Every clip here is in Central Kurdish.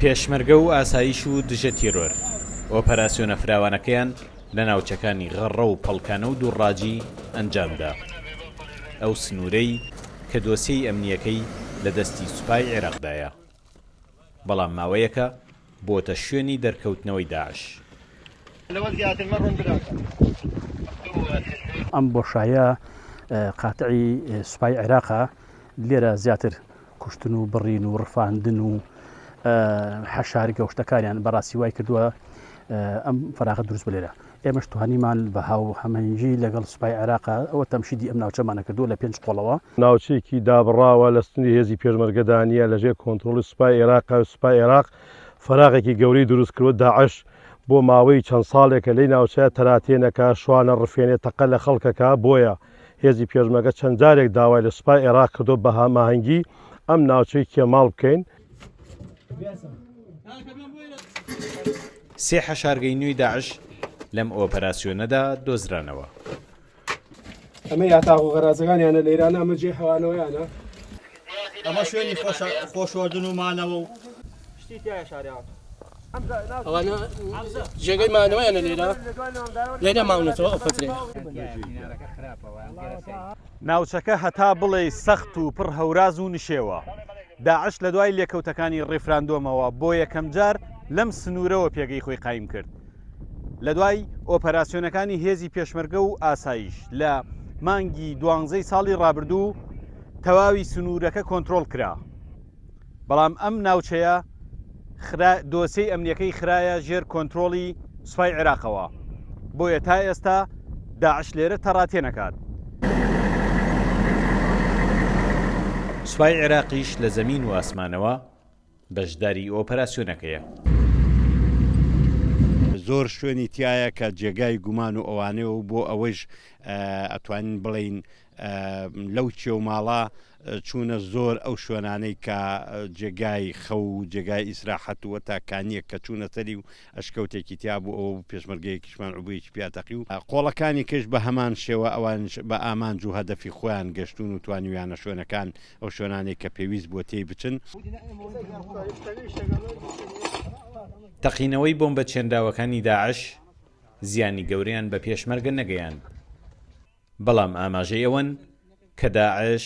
پێشمەرگە و ئاسایش و دژە تیرۆر ئۆپەراسیۆنە فراوانەکەیان لە ناوچەکانی غەڕە و پەڵکانە و دوڕاجی ئەنجامدا، ئەو سنوورەی کە دۆسیەی ئەمنییەکەی لە دەستی سوپای عێراقدایە، بەڵام ماوەیەکە بۆتە شوێنی دەرکەوتنەوەی داعش. ئەم بۆشایە قاتعی سوپای عێراقە لێرە زیاتر کوشتن و بڕین و ڕفاندن و حەشارگە و شتەکانیان بەڕاستی وای کردووە ئەم فراغە دروست بلێرە ئێمەش توانیمان بە هاو هەمەنگی لەگەڵ سوپای عێراق ئەوە تەمشیدی ئەم ناوچەمانە کردووە لە پێنج قۆڵەوە. ناوچەیەکی دابڕاوە لە سنووری هێزی پێشمەرگەدا نییە، لەژێر کۆنترۆڵی سوپای عێراقە، سوپای عێراق فەراغێکی گەورەی دروست کردووە، داعش بۆ ماوەی چەند ساڵێکە لەی ناوچەیە تەراتێنەکە، شوانە ڕفێنێ، تەقە لە خەڵکەکە، بۆیە هێزی پێشمەرگە چەند جارێک داوای لە سوپای عێراق کردووە بە هەماهەنگی ئەم ناوچەی کێماڵ بکەین. سێ حەشارگەی نوێی داعش لەم ئۆپەراسیۆنەدا دۆزرانەوە. ئەمە یاتاغ و غەرازەکانیانە لە ئێران ئەمە جێ حەوانەوەیانە. ئەمە شوێنی خۆشۆردن و مانەوە و شتی تایە شارەوە. ئەوانە جێگەی مانەوەیانە لێرە لێرە ماونەتەوە ئەو فترەیە. ناوچەکە هەتا بڵێی سەخت و پڕ هەوراز و نشێوە. داعش لە دوای لێکەوتەکانی ڕیفراندۆمەوە بۆ یەکەمجار لەم سنوورەوە پێگەی خۆی قایم کرد. لە دوای ئۆپەراسیۆنەکانی هێزی پێشمەرگە و ئاسایش لە مانگی دوانزەی ساڵی ڕابردوو تەواوی سنوورەکە کۆنترۆڵ کرا. بەڵام ئەم ناوچەیە خرا دۆسیەی ئەمنیەکەی خرایە ژێر کۆنترۆڵی سوپای عێراقەوە بۆیە تا ئێستا داعش لێرە تەڕاتێ نەکات. سوپای عێراقیش لە زەمین و ئاسمانەوە بەشداری ئۆپەراسیۆنەکەیە. زۆر شوێنی تیایە کە جێگای گومان و ئەوانەیە و بۆ ئەوەیش ئەتوانین بڵێین لەو کێوماڵە چوونە زۆر ئەو شوێنانەی کە جێگای خەو و جێگای ئیسراحەت و تا کانیەک کە چوونە سەری و ئەشکەوتێکی تیا بوو ئەوە بوو پێشمەرگەیەکیشمان عوبویەکی پیا تەقی و قۆڵەکانی کەش بە هەمان شێوە ئەوانیش بە ئامانج و هەدەفی خۆیان گەشتوون و توانیویانە شوێنەکان ئەو شوێنانەی کە پێویست بووە تێی بچن. تەقینەوەی بۆمبە چێنراوەکانی داعش زیانی گەورەیان بە پێشمەرگە نەگەیاند. بەڵام ئاماژەی ئەوەن کە داعش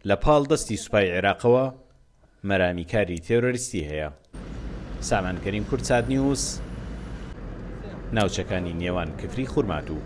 لە پاڵ دەستی سوپای عێراقەوە مەرامی کاری تێرۆریستی هەیە. سامان کەریم کوردسات نیوز، ناوچەکانی نێوان کفری خورماتوو.